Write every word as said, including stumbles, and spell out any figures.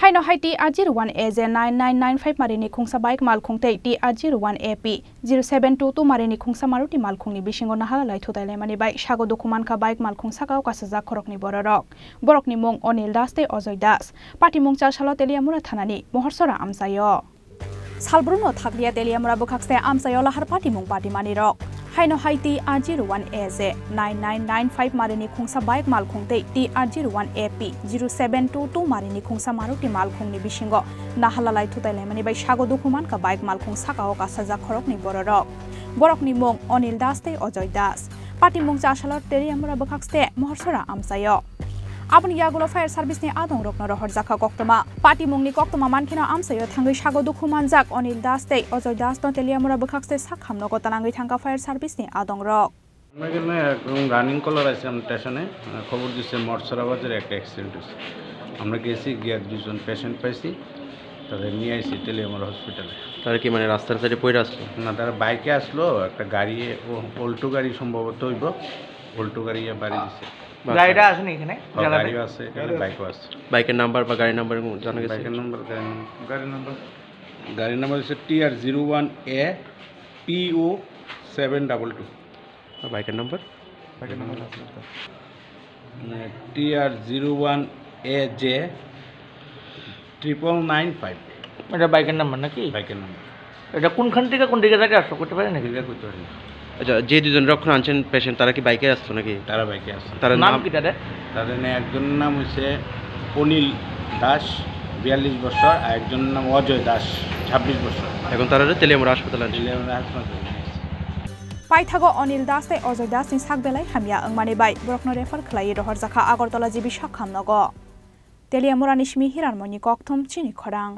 Haino hai T R zero one A J nine nine nine five marini khungsa bike malkhung tei T R zero one A P zero seven two two marini khungsa Maruti malkhungni bisingo nahala lai thutai laimani bai sago dukhu mankha bike malkhung sakao kasajak khoroknwi bororok. Borokni mung Onil Das tei Ojoy Das. Patimung Chasalo Teliamura thanani Mohorsora amchaio. Salbrumno thakliya Teliamura bwkhakse amchaio lahar patimung patimanirok. Haino hai T R zero one A J nine nine nine five marini khungsa bike malkhung tei T R zero one A P zero seven two two marini khungsa Maruti malkhungni bisingo nahala lai thutai laimani bai sago dukhu mankha bike malkhung sakao kasajak khoroknwi bororok. Borokni mung Onil Das tei Ojoy Das. Patimung Chasalo Teliamura bwkhakse Mohorsora amchaio. Aboni yagulo fire service ni adongrokno rohorjakha koktwma. Patimungni koktwma mankheno amchaio thangwi sago dukhu manjak Onil Das tei Ojoy Das no Teliamura bwkhakse sak hamnogo tanangwi thangkha fire service ni adongrok. আমরা এখানে একদম রানিং কলার আছে আমার স্টেশনে, আহ, খবর দিচ্ছে মটসরা বাজারে একটা অ্যাক্সিডেন্ট হয়েছে। আমরা গেছি, গিয়ে দুজন পেশেন্ট পাইছি, তাদের নিয়ে আইছি তেলিয়ামুড়া হসপিটালে। তারা কি মানে রাস্তার সাইডে পড়ে আসলো? না, তারা বাইকে আসলো, একটা গাড়ি, ও, অল্টো গাড়ি সম্ভবত হইব, অল্টো গাড়ি ইয়া বাড়ি দিছে। গাড়িটা আসেনি এখানে? হ্যাঁ, জায়গাতে? গাড়িও আছে এখানে, বাইকও আছে। বাইকের নাম্বার বা গাড়ির নাম্বার জানা গেছে? বাইকের নাম্বার, গাড়ির নাম্বার, গাড়ির নাম্বার হচ্ছে T R zero one A P O seven double two। আর বাইকের নাম্বার? বাইকের নাম্বার আছে। T R zero one A J triple nine five। এটা বাইকের নাম্বার নাকি? বাইকের নাম্বার। এটা কোনখান থেকে কোন দিকে থেকে আসছো, করতে পারেন নাকি? এটা করতে পারি না। আচ্ছা, যে দুজন রক্ষণ আনছেন পেশেন্ট, তারা কি বাইকে আসতো নাকি? তারা বাইকে আসতো। তার নাম নাম? কি তাদের? তাদের না-, একজনের নাম হচ্ছে অনিল দাস, বিয়াল্লিশ বছর, আর একজনের নাম অজয় দাস, ছাব্বিশ বছর। এখন তারা তেলিয়ামুড়া হাসপাতালে আছে। তেলিয়ামুড়া হাসপাতালে নিয়ে আসছে। Paithago Onil Das tei Ojoy Das ni sak belai hamya wngmani bai borokno refer khlaiwi rohorjakha Agartala G B sak hamnogo. Teliamurani simi Hiranmoyni kokthum chini khorang.